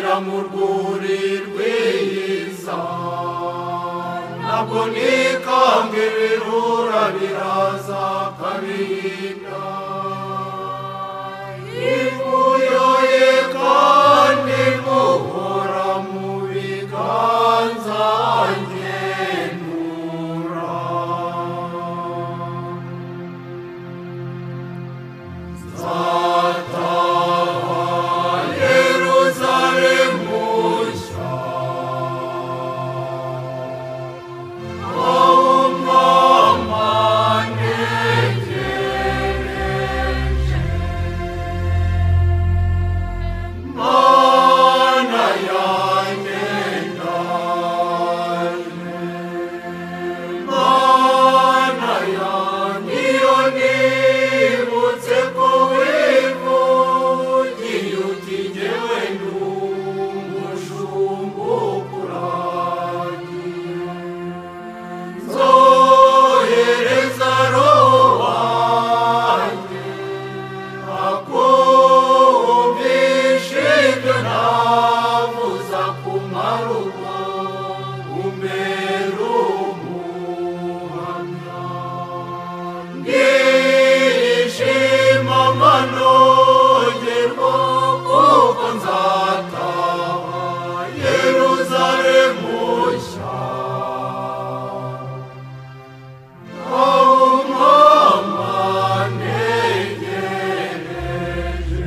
Ngendera mu rwuri rwiza, ntabwo nikanga ibirura biraza kabihinda. Impuyoye kandi muhora mu biganza ngenura. Nzataha Yeruzalemu nshya, aho Umwami antegereje. Mana yanjye ndaje, Mana yanjye, iyo nibutse ko wivugiye uti jyewe ndi umushumba ukuragiye, nzohereza Roho wanjye akumvishe ibyo navuze akumara ubwo umbere umuhamya. Ndishima amanogerwa kuko nzataha Yeruzalemu nshya, aho Umwami antegereje.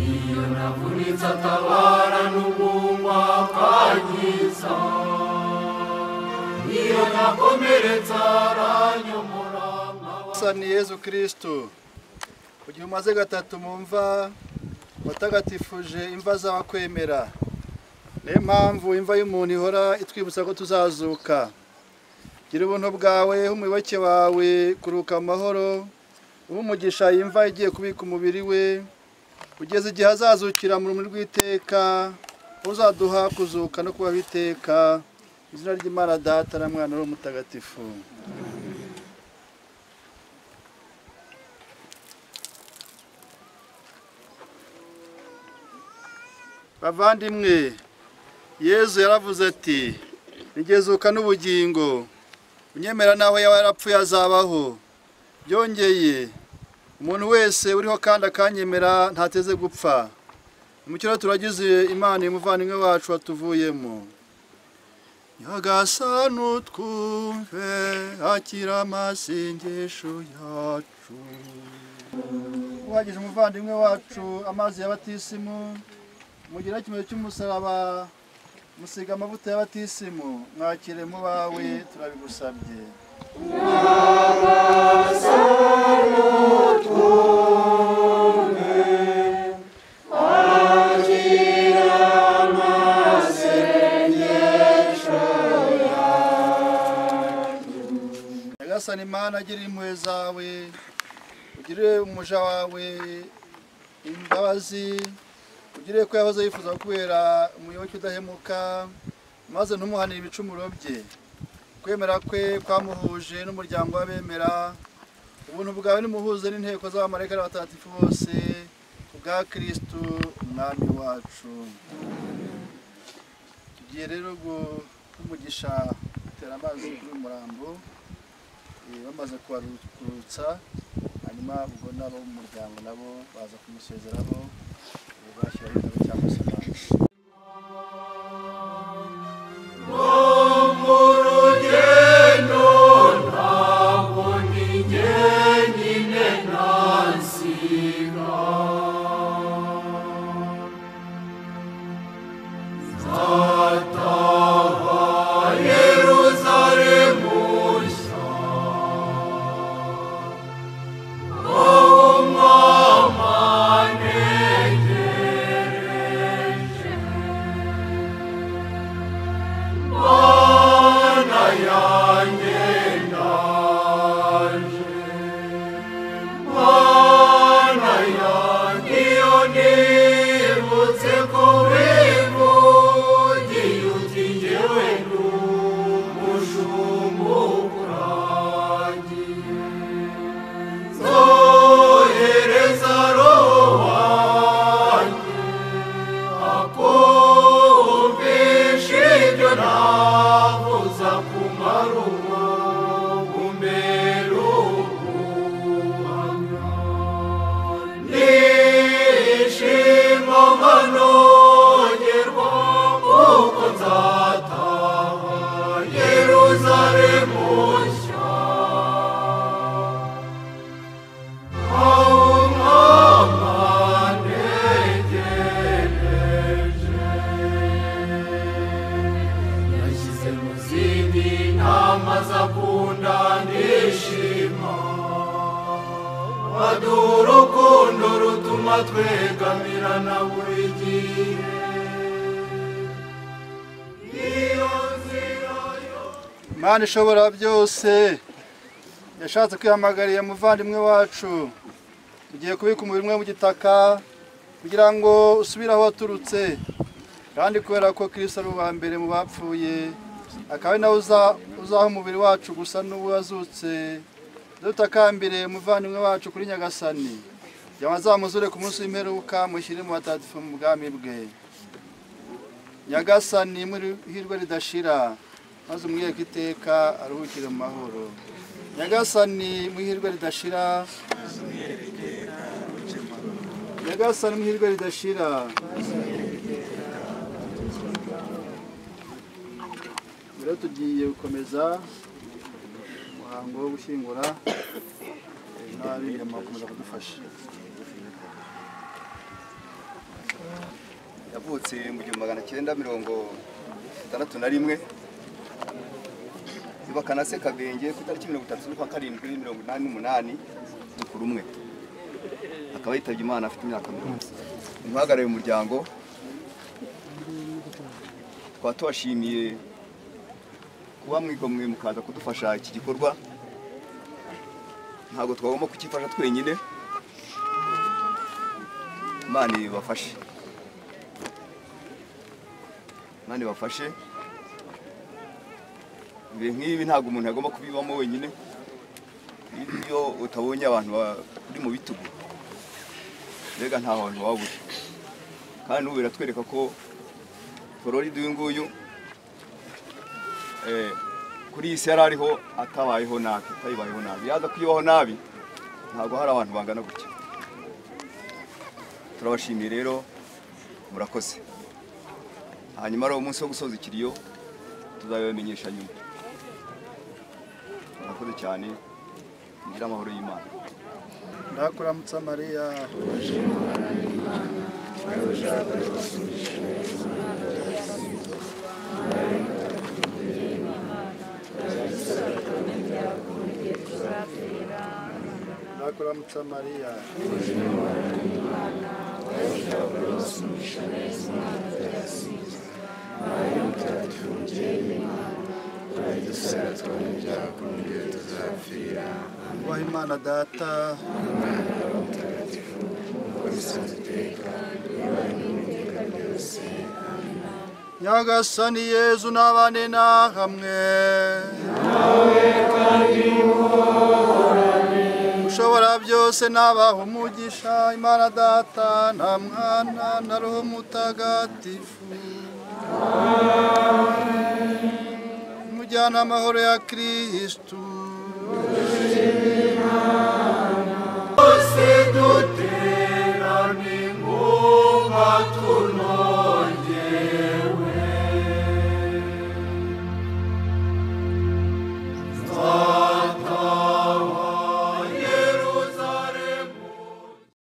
Iyo navunitse atabara n'ubungwa akankiza, iyo nakomeretse aranyomora.
Ni Yezu Kristo. Kugira umaze gatatu mu mva watagatifuje imva z'abakwemera. Niyo mpamvu imva y'umuntu ihora itwibutsa ko tuzazuka. Gira ubuntu bwawe umuyoboke wawe kuruka amahoro, uhe umugisha iyi mva igiye kubika umubiri we, kugeza igihe azazukira mu rumuri rw'iteka, uzaduha kuzuka no kubaho iteka. Izina ry'Imana Data na Mwana n'Roho Mutagatifu. Bavandimwe, Yezu yaravuze ati nigezuka n'ubugingo, unyemera naho yaba yarapfuye azabaho. Byongeye, umuntu wese uriho kandi akanyemera ntateze gupfa. Nimukiro turagize Imana umuvandimwe wacu watuvuyemo. Nyagasani utwumve, akira amasengesho yacu. Uhagije umuvandimwe wacu amazi ya batisimu, mugira ikimenyetso cy'umusaraba, musiga amavuta ya batisimu, mwakire mu bawe turabigusabye.
Nyagasani utwumve, akira amasengesho yacu.
Nyagasani Mana, agira impuhwe zawe, ugirire umuja wawe imbabazi, ugire ko yahoze yifuza kubera umuyoboke udahemuka, maze ntumuhanire ibicumuro bye. Kwemera kwe kwamuhuje n'umuryango w'abemera, ubuntu bwawe nimuhuze n'inteko z'abamarayika n'abatagatifu bose, kubwa Kristu Umwami wacu. Tugiye rero kumugisha gutera amazi kuri uyu murambo, bamaze kuwarutsa, hanyuma ubwo nabo mu muryango nabo baza kumusezeraho, bashyiraho indabo cyangwa se amazi.
Mu rugendo ntabwo ni jyenyine ntansiga, nzataha Yeruzalemu nshya, aho Umwami antegereje. Aduha urukundo rutuma twegamirana buri gihe.
Imana ishobora byose yashatse kwihamagariye muvandimwe wacu, tugiye kubika umubiri umwe mu gitaka kugira ngo usubire aho waturutse, kandi kubera ko Kristo ari uwa mbere mu bapfuye, akaba ari nawe uzaha umubiri wacu gusa n'uwazutse. Dutakambire umuvandimwe wacu kuri Nyagasani, kugira ngo azamuzure ku munsi w'imperuka, mushyire mu batagatifu mu bwami bwe. Nyagasani muri hirwe ridashira, maze umwiyereke iteka aruhukire mu mahoro. Nyagasani muhirwe ridashira, Nyagasani muhirwe ridashira. Rero tugiye gukomeza umuhango wo gushyingura, n'ab'inyuma bakomeza kudufasha.
Yavutse mu 1961 yubakana se Kabenge ku itariki 30 z'ukwa karindwi 1988 z'ukuru umwe, akaba yitabye Imana afite imyaka 40. Umuhagarariye umuryango twaba tubashimiye kuba mwigomwe mukaza kudufasha iki gikorwa. Ntabwo twagomba kukifasha twenyine, Imana ibafashe, Imana ibafashe. Ibihe nk'ibi ntabwo umuntu agomba kubibamo wenyine. Iyo utabonye abantu bari mu bitugu, mbega nta hantu waba uri. Kandi ubu biratwereka ko Floride uyu nguyu kuri iyi si yari ariho atabayeho nabi, atayibayeho nabi. Yaza kuyibaho nabi ntabwo hari abantu bangana gutya. Turabashimiye rero, murakoze. Hanyuma ari umunsi wo gusoza ikiriyo tuzabibamenyesha nyuma. Murakoze cyane, mugire amahoro y'Imana.
Ndakuramutsa Mariya, ndakuramutsa Mariya, ubaha Imana Data, Nyagasani Yezu n'abane na hamwe, ushobora byose n'abaha umugisha, Imana Data na Mwana na Roho Mutagatifu. Mujyana amahoro ya Kristu.